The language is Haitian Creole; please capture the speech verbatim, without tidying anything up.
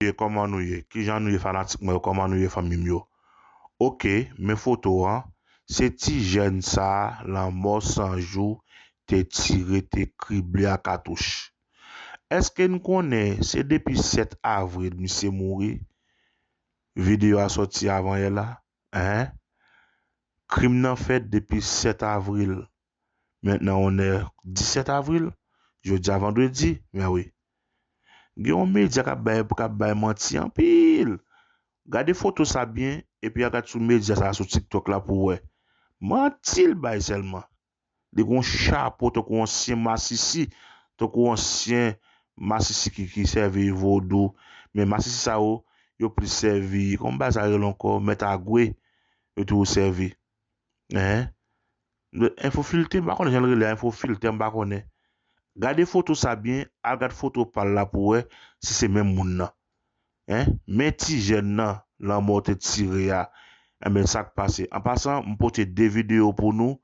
Kòman nou ye? Kijan nou ye, fanatik mwen yo? Kòman nou ye, fanmi m yo? Oke, men foto an. Se ti jèn sa a, Lanmò San Jou, te tire, te krible a katouch. Èske n konnen se depi sèt avril misye mouri? Videyo a sòti avan yè la. Hein? Krim nan fèt depi sèt avril. Mentnan, on è disèt avril. Jodi a vandredi, men wi. Gen yon medya k ap bay, k ap bay manti anpil. Gade foto sa byen, epi al gad sou medya sa, sou TikTok la pou w wè. Manti l bay sèlman. Li gen yon chapo tankou ansyen masisi, tankou ansyen masisi ki, ki sèvi vodou. Men masisi sa yo, yo plis sèvi, kòman bagay sa rele ankò, mèt agwe, yo toujou sèvi. Hein? Enfo filtre, m pa konnen jan l rele a, enfo filtre, m pa konnen. Gade foto sa byen, al gad foto pa l la pou w wè si se menm moun nan. Hein? Men ti jèn nan, Lanmò te tire a. Enben, sa k pase? An pasan, m pote de videyo pou nou.